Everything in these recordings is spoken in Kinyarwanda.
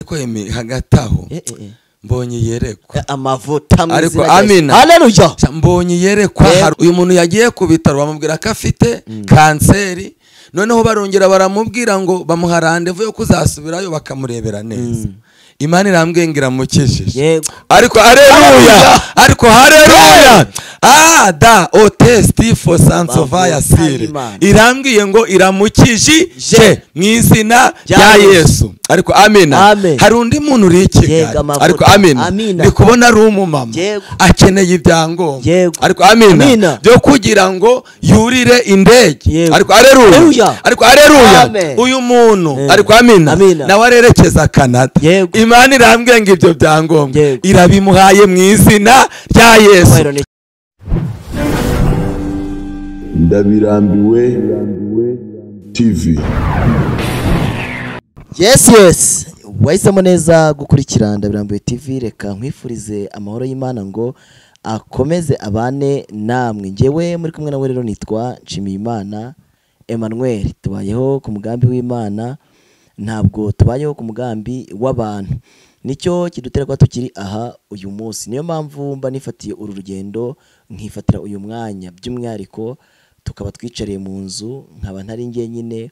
Ariko emi hagati aho mbonye yerekwa amavuta. Ariko amina. Haleluya. Mbonye yerekwa uyu muntu yagiye ku bitaro bamubwira ko afite kanseri, noneho barongera baramubwira ngo bamuha rendez-vous yo kuzasubirayo bakamurebera neza. Imana irambwiye ngo iramukijije. Ariko haleluya, ariko haleluya. Da o testi for sansovaya sire. Irambwiye ngo iramukijije mu izina rya Yesu. Ariko amina. Hari undi muntu uri Kigali. Ariko amina. Ndi kubona ari umumama akeneye ibyangombwa. Ariko amina. Byo kugira ngo yurire indege. Ariko haleluya. Ariko haleluya. Uyu muntu ariko amina nawe arerekeza Canada. Imana irambwiye ngo ibyo byangombwa irabimuhaye mu izina rya Yesu. Ndabirambiwe TV. Yes, yes. Wahisemo neza gukurikira Ndabirambiwe TV. Reka nkwifurize amahoro y'Imana ngo akomeze abane namwe. Njyewe muri kumwe nawe rero nitwa Nshimiyimana Emmanuel. Tubayeho ku mugambi w'Imana, ntabwo tubayeho ku mugambi w'abantu. Nicyo kidutera kuba tukiri aha uyu munsi. Niyo mpamvu mba nifatiye uru rugendo, nkifatira uyu mwanya by'umwihariko tukaba twicariye mu nzu, nkaba ntari njyenyine,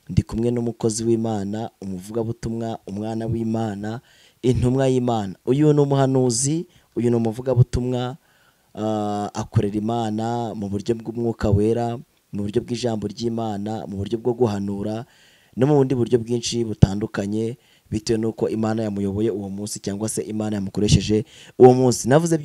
ndi kumwe n'umukozi w'Imana, umuvugabutumwa, umwana w'Imana, intumwa y'Imana. Uyu ni umuhanuzi, uyu ni umuvugabutumwa, akorera Imana mu buryo bw'umwuka wera, mu buryo bw'ijambo ry'Imana, mu buryo bwo guhanura no mu bundi buryo bwinshi butandukanye, bitewe nuko Imana yamuyoboye uwo munsi cyangwa se Imana yamukoresheje uwo munsi. Navuze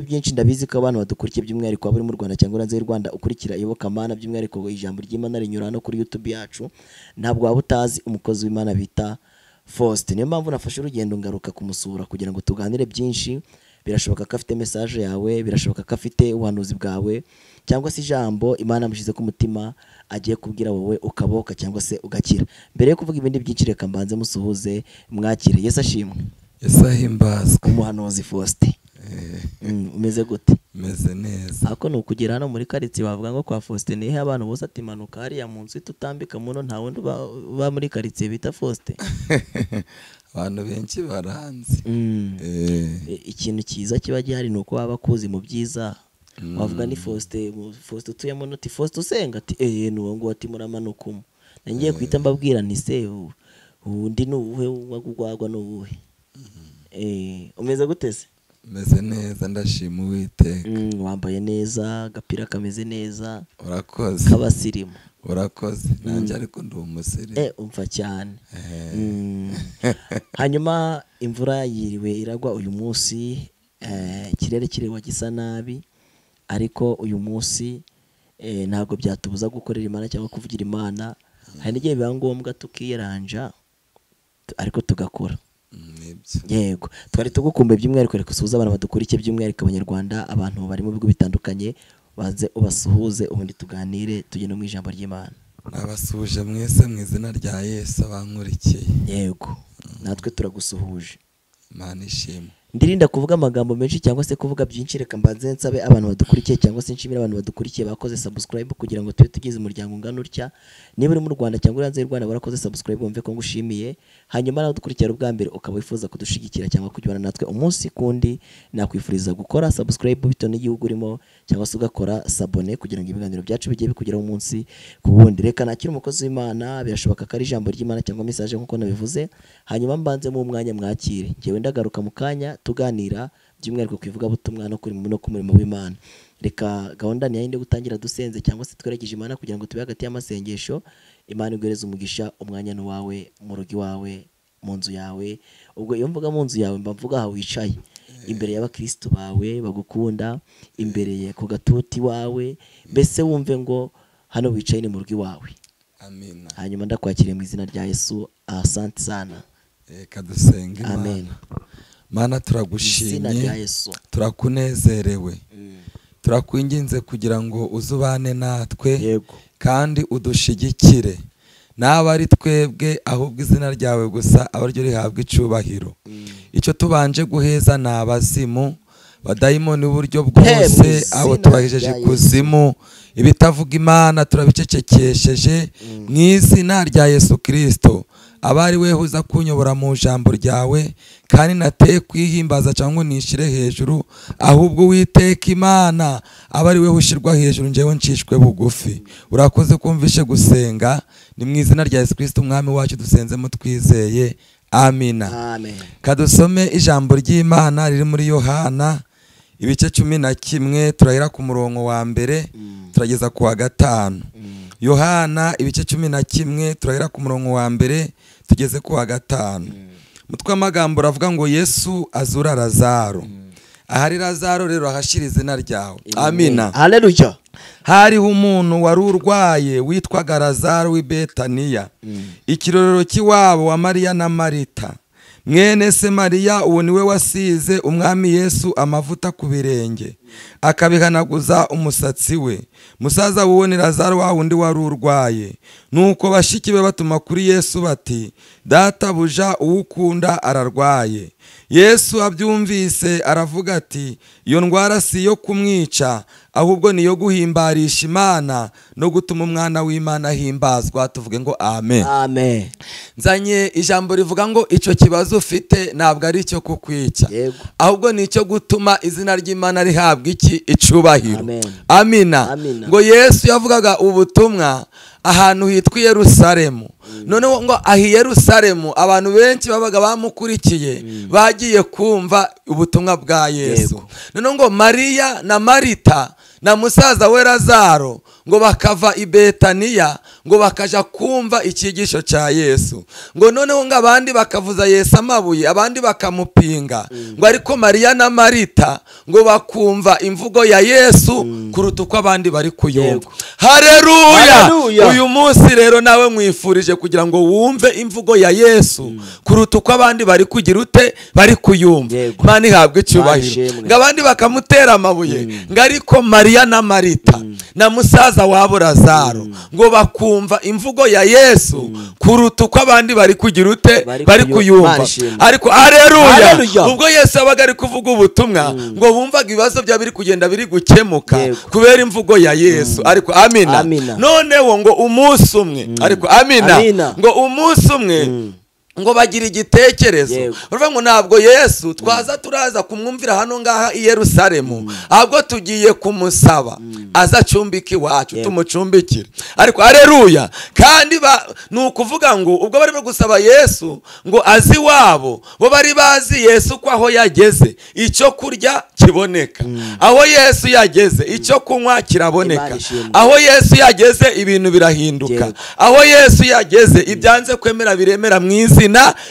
byinshi ndabizi ko abantu badukurikiye by'umwihariko abari mu Rwanda cyangwa hanze y'u Rwanda ukurikira iyobokamana, by'umwihariko ijambo ry'Imana rinyura no kuri YouTube yacu, ntabwo waba utazi umukozi w'Imana bita Faustin. Niyo mpamvu nafashe urugendo ngaruka kumusura kugira ngo tuganire byinshi. Birashoboka ko afite message yawe, birashoboka ko afite ubuhanuzi bwawe cyangwa se ijambo Imana amushyize ku mutima agiye kubwira wowe ukaboka cyangwa se ugakira. Mbere yo kuvuga ibindi byinshi reka mbanze musuhuze mwakire. Yesu ashimwe. Yesu ahimbazwe. Umuhanuzi Faustin. Umeze gute? Meze neza. Ako nukugera hano muri quartier bavuga ngo kwa Faustin nihe abantu bose atimanuka hariya mu nzu tutambika muno, nta wundi ba muri quartier bita Faustin. Abantu benshi baranzi. Ikintu cyiza kiba gihari nuko baba bakuzi mu byiza. Wavuga ni Faustin, Faustin utuyemo noti Faustin usenga ati nuwo ngo ati muramanuka umu. Nangiye kwita mbabwira nti se undi nuwuhe wagugwagwa nuwuhe. Umeze gute se? Meze neza ndashima Uwiteka. Wambaye neza, agapira kameze neza. Urakoze. Kabasirimu. Urakoze. Nanjye ariko ndi umusirimu. Umva cyane. Hanyuma imvura yiriwe iragwa uyu munsi, ikirere kirewa gisa nabi, ariko uyu munsi ntabwo byatubuza gukorera Imana cyangwa kuvugira Imana. Hari n'igihe biba ngombwa tukiranja ariko tugakora. Yego, twari tugukumbuye by'umwihariko. Reka usuhuze abantu badukurikiye by'umwihariko Abanyarwanda, abantu bari mu bigo bitandukanye, baze ubasuhuze ubundi tuganire tujye no mu ijambo ry'Imana. Nabasuhuje mwese mu izina rya Yesu abankurikiye. Yego, natwe turagusuhuje. Imana ishimwe. Ndirinda kuvuga amagambo menshi cyangwa se kuvuga byinshi, reka mbanze nsabe abantu badukurikiye cyangwa se nshimire abantu badukurikiye bakoze subscribe kugira ngo tube tugize umuryango ungana utya. Niba uri mu Rwanda cyangwa hanze y'u Rwanda warakoze subscribe wumve ko ngushimiye. Hanyuma nawe udukurikira ubwa mbere ukaba wifuza kudushigikira cyangwa kujyana natwe umunsi kundi, nakwifuriza gukora subscribe bitewe n'igihugu urimo cyangwa se ugakora sabone kugira ngo ibiganiro byacu bijye bikugeraho umunsi ku wundi. Reka nakire umukozi w'Imana, birashoboka ko ari ijambo ry'Imana cyangwa message nkuko nabivuze. Hanyuma mbanze mu mwanya mwakire, njyewe ndagaruka mu kanya tuganira by'umwihariko ku ivugabutumwa no kuri no ku murimo w'Imana. Reka gahunda ni yindi gutangira dusenze cyangwa se twerekeje Imana kugira ngo tube hagati y'amasengesho. Imana iguhereze umugisha, umwanya ni wawe, mu rugo iwawe, mu nzu yawe. Ubwo iyo mvuga mu nzu yawe mba mvuga aho wicaye imbere y'abakristo bawe bagukunda, imbere ye ku gatuti wawe, mbese wumve ngo hano wicaye ni mu rugo iwawe. Amina. Hanyuma ndakwakiriye mu izina rya Yesu. Asante sana. Reka dusenge Imana. Amen. Mana turagushimye, turakunezerewe, turakwinginze kugira ngo uzubane natwe kandi udushigikire, naba ari twebwe ahubwo izina ryawe gusa abaryo rihabwa icubahiro. Icyo tubanje guheza ni abazimu, badayimoni uburyo bwose, abo tubahejeje kuzimu, ibitavuga Imana turabicecekesheje mu izina rya Yesu Kristo. Abari weho uza kunyobora mu jambo ryawe, kandi nateye kwihimbaza cyangwa nishire hejuru, ahubwo Uwiteka Imana abari weho ushirwa hejuru, njyewe ncishwe bugufi. Urakoze kumvishe gusenga, ni mu izina rya Yesu Kristo umwami wacu dusenzemo twizeye, amina. Amen. Kadusome ijambo ry'Imana riri muri Yohana ibice 11, turahera ku murongo wa mbere turageza ku wa 5. Yohana ibice 11 turahera ku murongo wa mbere tugeze ku wa 5. Mutwe amagambo ravuga ngo Yesu azura Lazaro. Ahari Lazaro rero ahashira izina ryawe. Amina. Haleluya. Hariho umuntu wari urwaye witwaga Lazaro w'i Betaniya, ikirorero cy'iwabo wa Mariya na Marita. Mwene se Mariya uwo niwe wasize umwami Yesu amavuta ku birenge, akabihanaguza umusatsi we. Musaza wuwo ni Lazaro wa wundi wari urwaye. Nuko bashiki be batuma kuri Yesu bati, databuja uwukunda ararwaye. Yesu abyumvise aravuga ati, iyo ndwara si yo kumwica, ahubwo niyo guhimbarisha Imana no gutuma umwana w'Imana ahimbazwa. Tuvuge ngo amen. Amen. Nzanye ijambo rivuga ngo icyo kibazo ufite ntabwo ari icyo kukwica, ahubwo ni icyo gutuma izina ry'Imana rihabwa iki icubahiro. Amina. Ngo Yesu yavugaga ubutumwa ahantu hitwa Yerusalemu. Noneho ngo ahi Yerusalemu abantu benshi babaga bamukurikiye bagiye kumva ubutumwa bwa Yesu. Noneho ngo Mariya na Marita na musaza we Lazaro ngo bakava i Betaniya ngo bakaja kumva ikigisho cya Yesu. Ngo noneho ngo abandi bakavuza Yesu amabuye, abandi bakamupinga. Ngo ariko Mariya na Marita ngo bakumva imvugo ya Yesu kuruta uko abandi bari kuyumva. Haleluya. Uyu munsi rero nawe mwifurije kugira ngo wumve imvugo ya Yesu kuruta uko abandi bari kugira ute bari kuyumva. Imana ihabwe icyubahiro. Ngo abandi bakamutera amabuye, ngo ariko Mariya na Marita na musaza wabo Lazaro ngo bakumva imvugo ya Yesu kuruta uko abandi bari kugira ute bari kuyumva. Ariko haleluya, ubwo Yesu abaga ari kuvuga ubutumwa ngo bumvaga ibibazo bya biri kugenda biri gukemuka kubera imvugo ya Yesu. Ariko amina. Noneho ngo umunsi umwe, ariko amina, ngo umunsi umwe ngo bagira igitekerezo baravuga ngo ntabwo Yesu twaza turaza kumwumvira hano ngaha i Yerusalemu, ahubwo tugiye kumusaba aza acumbike iwacu tumucumbikire. Ariko haleluya. Kandi ni ukuvuga ngo ubwo barimo gusaba Yesu ngo azi iwabo, bo bari bazi Yesu ko aho yageze icyo kurya kiboneka, aho Yesu yageze icyo kunywa kiraboneka, aho Yesu yageze ibintu birahinduka, aho Yesu yageze ibyanze kwemera biremera mu izina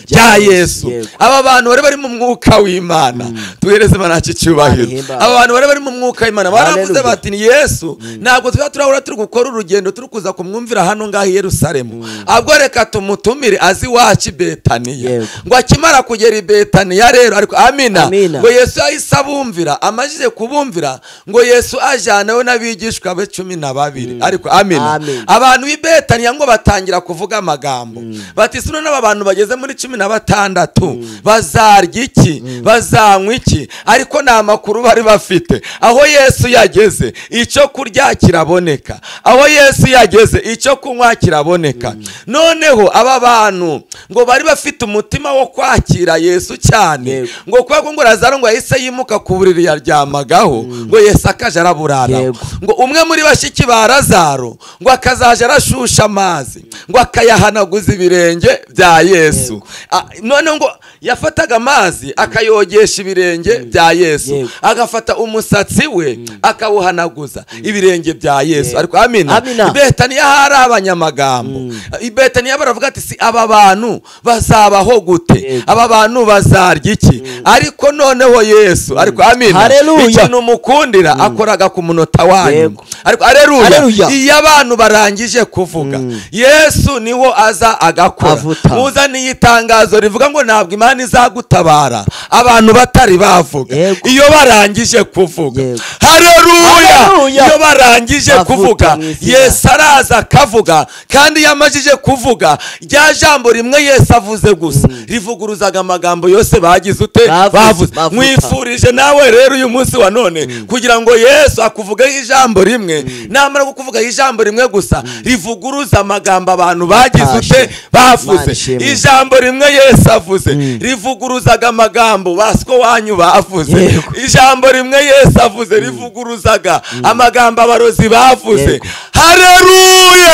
rya Yesu. Aba bantu bari bari mu mwuka w'Imana, tuhereze Imana icyubahiro. Aba bantu bari bari mu mwuka w'Imana baravuze bati ni Yesu ntabwo tuba turahura turi gukora urugendo turi kuza kumwumvira hano ngaha i Yerusalemu, ahubwo reka tumutumire azi iwacu i Betaniya. Ngo akimara kugera i Betaniya rero, ariko amina, ngo Yesu yahise abumvira. Amajije kubumvira ngo Yesu ajyana we n'abigishwa be 12. Ariko amina. Abantu b'i Betaniya ngo batangira kuvuga amagambo bati sino n'aba bantu bageze muri 16 bazarya iki, bazanywa iki? Ariko nta makuru bari bafite. Aho Yesu yageze icyo kurya kiraboneka, aho Yesu yageze icyo kunywa kiraboneka. Noneho aba bantu ngo bari bafite umutima wo kwakira Yesu cyane, ngo kubera ngo Lazaro ngo yahise yimuka ku buriri yaryamagaho, ngo Yesu akaje araburara. Ngo umwe muri bashiki ba Lazaro ngo akazaje arashusha amazi ngo akayahanaguza ibirenge bya Yesu. None ngo yafataga amazi akayogesha ibirenge bya Yesu, agafata umusatsi we akawuhanaguza ibirenge bya Yesu. Ariko amina. Betaniya hari abanyamagambo. I Betaniya baravuga ati si aba bantu bazabaho gute, aba bantu bazarya iki? Ariko noneho Yesu, ariko amina, ikintu mukundira akoraga ku munota wanyu. Ariko haleluya, iyo abantu barangije kuvuga Yesu niho aza agakora. Muzaniye itangazo rivuga ngo ntabwo Imana izagutabara abantu batari bavuga. Iyo barangije kuvuga, haleluya, iyo barangije kuvuga Yesu araza akavuga. Kandi yamajije kuvuga rya jambo rimwe Yesu avuze gusa rivuguruzaga amagambo yose bagize ute bavuze. Mwifurije nawe Nawe rero uyu munsi wa none kugira ngo Yesu akuvuge ijambo rimwe, namara kukuvuga ijambo rimwe gusa rivuguruza amagambo abantu bagize ute bavuze. Ijambo rimwe Yesu avuze rivuguruzaga amagambo basiko wanyu bavuze. Ijambo rimwe Yesu avuze rivuguruzaga amagambo abarozi bavuze. Haleluya,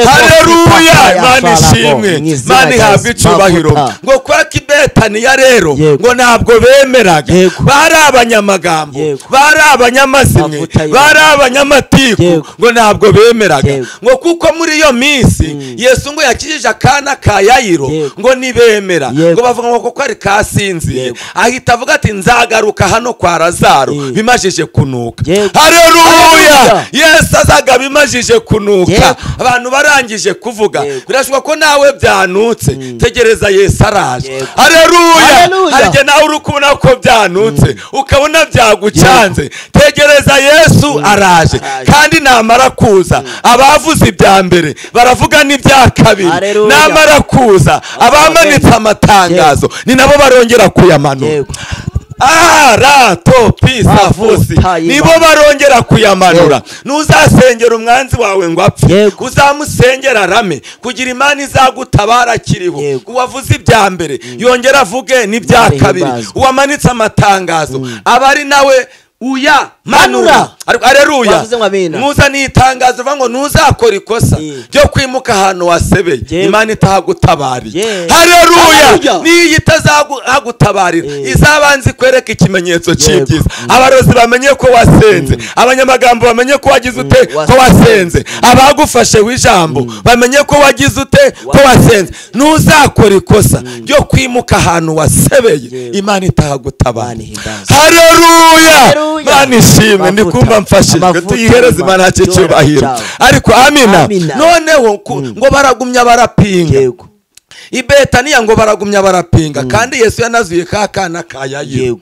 haleluya, Imana ishimwe, Imana ihabwe icyubahiro. Ngo kwa Betaniya rero ngo ntabwo bemeraga, bari abanyamagambo, bari abanyamazimwe, bari abanyamatiku, ngo ntabwo bemeraga. Ngo kuko muri iyo minsi Yesu ngo yakijije akana ka Yayiro ngo nibemera, ngo bavuga ngo kuko ari kasinziye, ahita avuga ati nzagaruka hano kwa Lazaro bimajije kunuka. Haleluya, Yesu azaga bimajije kunuka, abantu barangije kuvuga. Birashoboka ko nawe byanutse, tegereza Yesu araje. Haleluya, harije nawe uri kubona ko byanutse ukabona byagucanze, tegereza Yesu araje. Kandi namara kuza abavuze ibya mbere baravuga n'ibya kabiri, namara kuza abamanitse amatangazo ni nabo barongera kuyamanura. Arato pisa fusi nibo barongera kuyamanura. Nuzasengera umwanzi wawe ngo apfe, uzamusengera arame, kugira Imana izagutabara kiriho. Uwavuze ibya mbere yongera avuge n'ibya kabiri, uwamanitse amatangazo abari nawe uya manura. Haleluya, muza ni itangazo ngo ntuzakora ikosa ryo kwimuka ahantu wasebeye Imana itahagutabariye. Haleluya, niyo itazagutabarira izabanza ikwereka ikimenyetso cy'ibyiza. Abarozi bamenye ko wasenze, abanyamagambo bamenye ko wagize ute ko wasenze, abagufashe w'ijambo bamenye ko wagize ute ko wasenze. Ntuzakora ikosa ryo kwimuka ahantu wasebeye Imana itahagutabariye. Haleluya, Imana ishimwe, ndikumva mfashijwe, tuyihereze Imana yacu icyubahiro. Ariko amina. Noneho ngo baragumya barapinga i Betaniya, ngo baragumya barapinga, kandi Yesu yanazuye ka kana ka Yayiro.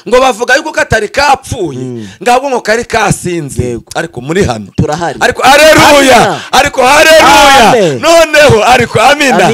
Ngo bavuga yuko katari kapfuye, ngabwo ngo kari kasinze. Ariko muri hano turahari. Ariko haleluya, ariko haleluya. Noneho ariko amina,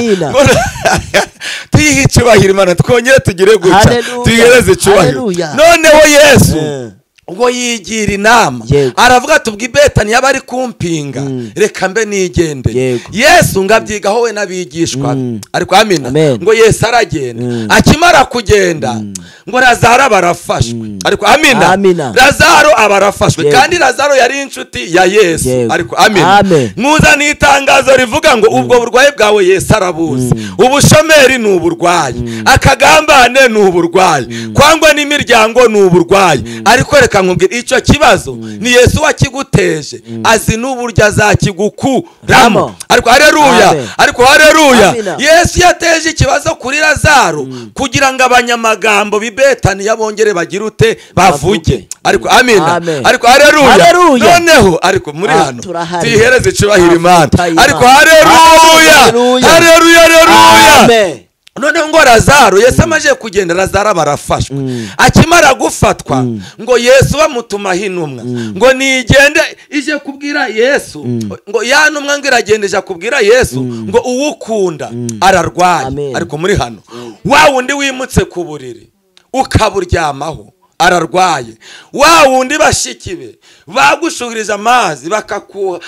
tuyihe icyubahiro Imana, twongere tugire gutya, tuyihereze icyubahiro. Noneho Yesu ngo yigira inama, aravuga tubwi Betaniya bari kumpinga, reka mbe nigendeye. Yesu ngabyigaho we n'abigishwa. Ariko amina. Ngo Yesu aragenda, akimara kugenda ngo Lazaro barafashwe. Ariko amina, Lazaro abarafashwe, kandi Lazaro yari inshuti ya Yesu. Ariko amina, muza ni itangazo rivuga ngo ubwo burwayi bwawe Yesu arabuzi. Ubushomeri ni uburwayi, akagambane ni uburwayi, kwangwa n'imiryango ni uburwayi. Ariko reka nkubwire, icyo kibazo ni Yesu wakiguteje, azi n'uburyo azakigukuramo. Ariko haleluya, ariko haleluya. Yesu yateje ikibazo kuri Lazaro kugira ngo abanyamagambo b'i Betaniya bongere bagire ute bavuge. Ariko amina, ariko haleluya. Noneho ariko muri hano tuyihereze icyubahiro Imana. Ariko haleluya, haleluya, haleluya. Noneho ngo Lazaro, Yesu amaje kugenda, Lazaro barafashwe. Akimara gufatwa ngo Yesu bamutumaho intumwa ngo nigende ije kubwira Yesu, ngo ya ntumwa ngo iragenda ije kubwira Yesu ngo uwukunda ararwaye. Ariko muri hano wa wundi wimutse ku buriri ukaburyamaho ararwaye, wa wundi bashiki be bagushuhiriza amazi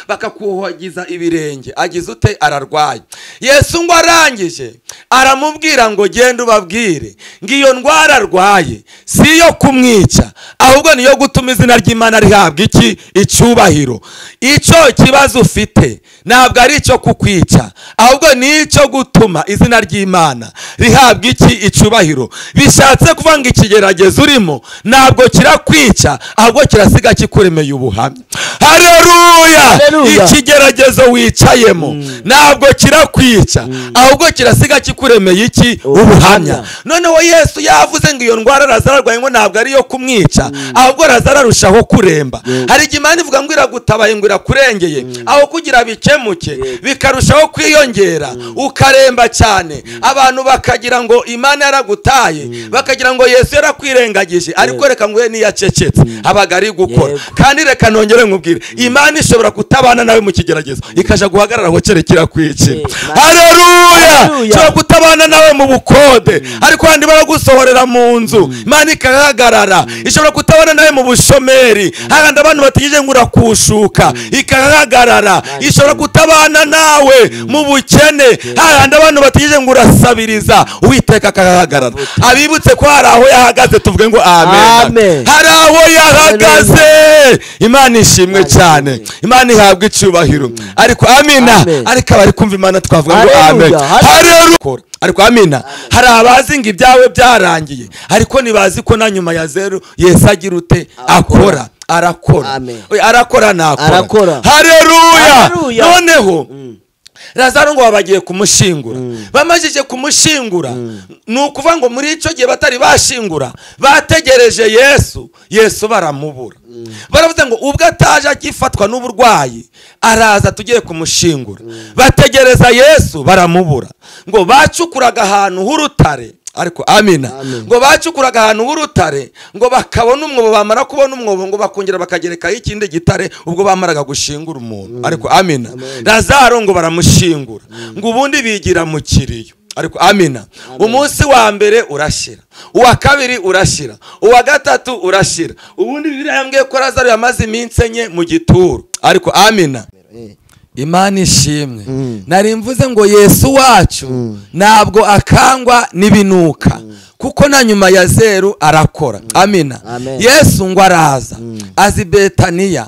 bakakuhagiza ibirenge agize ute ararwaye. Yesu ngo arangije aramubwira ngo genda ubabwire ngo iyo ndwara arwaye si iyo kumwica, ahubwo niyo gutuma izina ry'Imana rihabwa iki icyubahiro. Icyo kibazo ufite ntabwo ari icyo kukwica, ahubwo ni icyo gutuma izina ry'Imana rihabwa iki icyubahiro. Bishatse kuvuga ngo ikigeragezo urimo ntabwo kirakwica, ahubwo kirasiga kikuremeye ubuhamya. Haleluya, ikigeragezo wicayemo ntabwo kirakwica, ahubwo kirasiga kikuremeye iki ubuhamya. Noneho Yesu yavuze ngo iyo ndwara Lazaro arwaye ngo ntabwo ari iyo kumwica, ahubwo Lazaro arushaho kuremba. Hari igihe Imana ivuga ngo iragutabaye ngo irakurengeye, aho kugira bikemuke bikarushaho kwiyongera, ukaremba cyane, abantu bakagira ngo Imana yaragutaye, bakagira ngo Yesu yarakwirengagije. Ariko reka nguhe niyacecetse abaga ari gukora. Kandi reka nongere nkubwire, Imana ishobora kutabana nawe mu kigeragezo ikaja guhagarara aho cyerekera kwiki. Haleluya. Ishobora kutabana nawe mu bukode, ariko handi baragusohorera mu nzu, Imana ikahagarara. Ishobora kutabana nawe mu bushomeri, handi abantu batigije ngura kushuka, ikahagarara. Ishobora kutabana nawe mu bukene, handi abantu batigije ngura sabiriza, Uwiteka akahagarara. Abibutse ko hari aho yahagaze, tuvuge ngo amen. Hari aho yahagaze. Imana ishimwe cyane, Imana ihabwe icyubahiro. Ariko amina, ariko abari kumva Imana twavuga ngo amen. Haleluya. Ariko amina, hari abazi ngo ibyawe byarangiye, ariko nibazi ko na nyuma ya zero Yesu agira ute? Akora. Arakora. Arakora nakora. Haleluya. Noneho Lazaro ngo bagiye kumushingura. Bamajije kumushingura, nukuvuga ngo muri ico gihe batari bashingura, bategereje Yesu, Yesu baramubura. Baravuze ngo ubwo ataje agifatwa n'uburwayi, araza tugiye kumushingura. Bategereza Yesu baramubura. Ngo bacukuraga ahantu h'urutare. Ariko amina, ngo bacukuraga ahantu h'urutare, ngo bakabona umwobo, bamara kubona umwobo ngo bakongera bakagerekaho ikindi gitare, ubwo bamaraga gushingura umuntu. Ariko amina, Lazaro ngo baramushingura, ngo ubundi bigira mu kiriyo. Ariko amina, umunsi wa mbere urashira, uwa kabiri urashira, uwa gatatu urashira. Ubundi Bibiliya yambwiye ko Lazaro yamaze iminsi 4 mu gituro. Ariko amina, Imana ishimwe. Nari mvuze ngo Yesu wacu ntabwo akangwa n'ibinuka, kuko na nyuma ya zeru arakora. Amina. Yesu ngo araza azi Betaniya.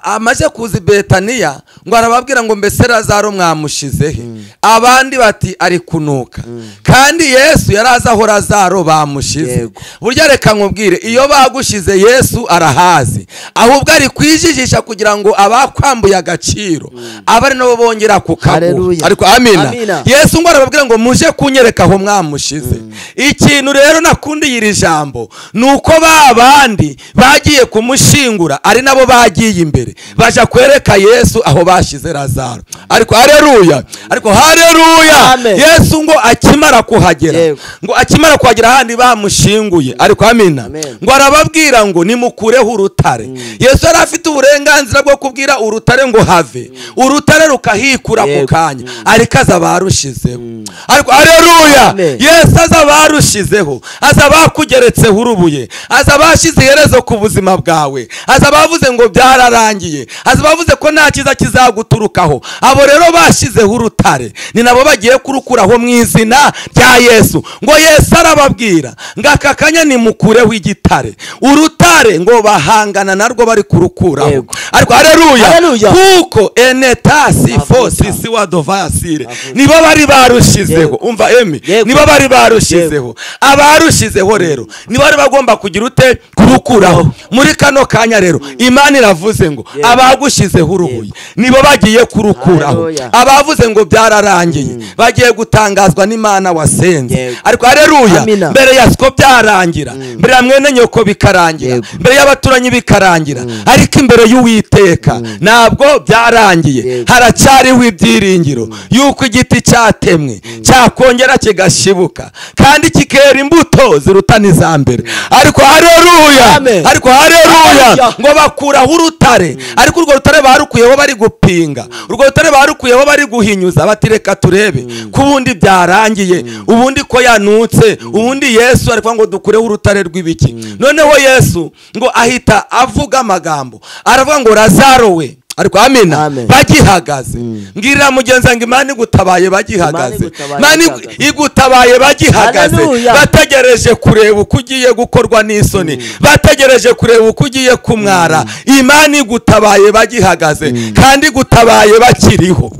Amaze kuza Betaniya ngo arababwira ngo mbese Lazaro mwamushize he? Abandi bati ari kunuka. Kandi Yesu yaraza aho Lazaro bamushize. Burya reka nkubwire, iyo bagushize Yesu arahazi, ahubwo ari kwijijisha kugira ngo abakwambuye agaciro abari nabo bongera kukaguha. Ariko amina, Yesu ngo arababwira ngo muje kunyereka aho mwamushize. Ikintu rero nakundiye iri jambo nuko babandi bagiye kumushingura ari nabo bagiye imbere baja kwereka Yesu aho bashize Lazaro. Ariko haleluya, ariko haleluya. Yesu ngo akimara kuhagera, ngo akimara kuhagera handi bamushinguye. Ariko amina, ngo arababwira ngo nimukureho urutare. Yesu yari afite uburenganzira bwo kubwira urutare ngo have, urutare rukahikura ku kanya, ariko aza barushizeho. Ariko haleluya, Yesu aza barushizeho, aza bakugeretseho urubuye, aza bashize iherezo ku buzima bwawe, aza bavuze ngo byararangiye, aza bavuze ko nta kiza kizaguturukaho. Abo rero bashizeho urutare ni nabo bagiye kurukuraho mu izina rya Yesu. Ngo Yesu arababwira ngo aka kanya nimukureho igitare. Urutare ngo bahangana narwo bari kurukuraho. Ariko haleluya, kuko enetasi fosi siwa dovasire, nibo bari barushizeho. Umva emi, nibo bari barushizeho. Abarushizeho rero nibo bari bagomba kugira ute? Kurukuraho. Muri kano kanya rero Imana iravuze ngo abagushizeho urubuye nibo bagiye kurukuraho. Abavuze ngo byararangiye bagiye gutangazwa n'Imana wasenze. Ariko haleluya, mbere ya siko byarangira, mbere ya mwene nyoko bikarangira, mbere y'abaturanyi bikarangira, ariko imbere y'Uwiteka ntabwo byarangiye. Haracyariho ibyiringiro yuko igiti cyatemwe cyakongera kigashibuka kandi kikera imbuto ziruta n'iza mbere. Ariko haleluya, ariko haleluya, ngo bakuraho urutare. Ariko urwo rutare barukuyeho bari gupinga, urwo rutare barukuyeho bari guhinyuza, batireka turebe ko ubundi byarangiye, ubundi ko yanutse, ubundi Yesu ariko ngo dukureho urutare rw'ibiki. Noneho Yesu ngo ahita avuga amagambo, aravuga ngo Lazaro we. Ariko amina, bagihagaze. Mbwirira mugenzi wanjye, Imana igutabaye bagihagaze, Imana igutabaye bagihagaze. Bategereje kureba uko ugiye gukorwa n'isoni, bategereje kureba uko ugiye kumwara. Imana igutabaye bagihagaze, kandi igutabaye bakiriho.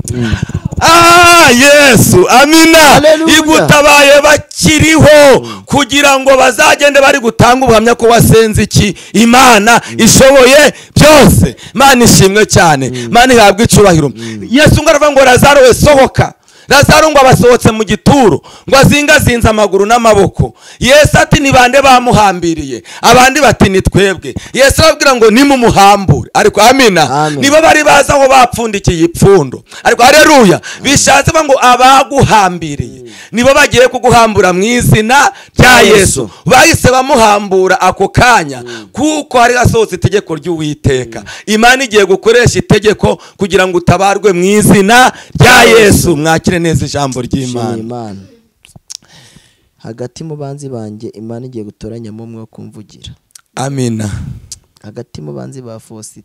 Yesu amina, igutabaye bakiriho, kugira ngo bazagende bari gutanga ubuhamya ko wasenze iki? Imana ishoboye byose. Imana ishimwe cyane, Imana ihabwe icyubahiro. Yesu ngo aravuga ngo Lazaro we sohoka. Lazaro ngo abasohotse mu gituro ngo azingazinze amaguru n'amaboko. Yesu ati ni bande bamuhambiriye? Abandi bati ni twebwe. Yesu ababwira ngo nimumuhambure. Ariko amina. Nibo bari baza aho bapfundikiye ipfundo. Ariko haleluya, bishatse ngo abaguhambiriye nibo bagiye kuguhambura mu izina rya Yesu. Bahise bamuhambura ako kanya, kuko hari hasohotse itegeko ry'Uwiteka. Imana igiye gukoresha itegeko kugira ngo utabarwe mu izina rya Yesu. Mwakire neza ijambo ry'Imana. Hagati mu banzi banjye Imana igiye gutoranyamo umwe wo kumvugira. Amina. Hagati mu banzi ba Faustin.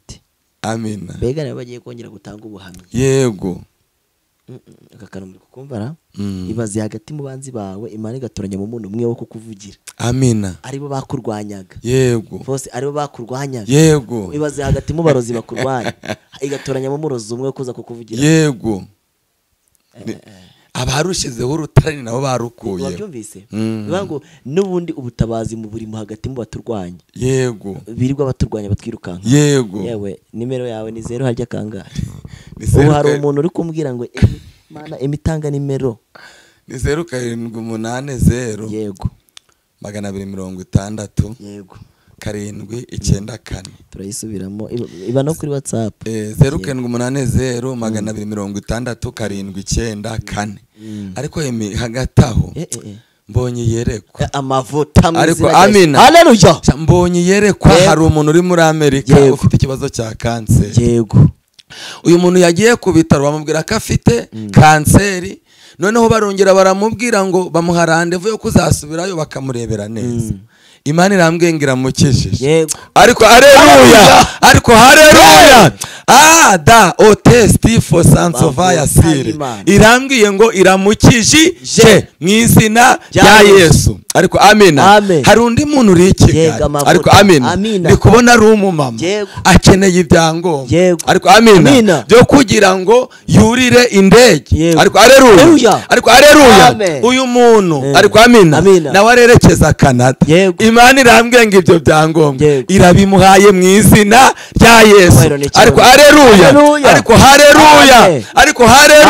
Amina. Mbega nabo bagiye kongera gutanga ubuhamya. Yego. Aka muri kukumvara. Ibaze hagati mu banzi bawe Imana igatoranya mu muntu umwe wo kukuvugira. Amina. Aribo bakurwanyaga. Yego. Bose aribo bakurwanyaga. Yego. Ibaze hagati mu barozi bakurwanya igatoranya mu murozi umwe kuza kukuvugira. Yego. Abarushizeho urutare nabo barukuye. Wabyumvise? Bivuga ngo nubundi ubutabazi mu buri mu hagati mu baturwanya. Yego. Birirwa baturwanya batwirukanka. Yego. Yewe nimero yawe ni 0 harya kangahe? Ubu hari umuntu uri kumbwira ngo Mana imitanga nimero ni 0780. Yego. 260. Yego. 794. Turayisubiramo iba no kuri WhatsApp. 0780 260 794. Ariko emi hagati aho mbonye yerekwa amavuta mu izina. Ariko amina. Haleluya. Mbonye yerekwa hari umuntu uri muri Amerika ufite ikibazo cya kanseri. Yego. Uyu muntu yagiye ku bitaro bamubwira ko afite kanseri, noneho barongera baramubwira ngo bamuha rendez-vous yo kuzasubirayo bakamurebera neza. Imana irambwiye ngo iramukijije. Ariko haleluya, ariko haleluya. Da otesti for sansovaya sire. Irambwiye ngo iramukijije mu izina rya Yesu. Ariko amina. Hari undi muntu uri i Kigali. Ariko amina. Ndi kubona ari umumama akeneye ibyangombwa. Ariko amina. Byo kugira ngo yurire indege. Ariko haleluya. Ariko haleluya. Uyu muntu ariko amina nawe arerekeza Canada. Imana irambwiye ngo ibyo byangombwa irabimuhaye mu izina rya Yesu. Ariko haleluya. Ariko haleluya. Ariko haleluya.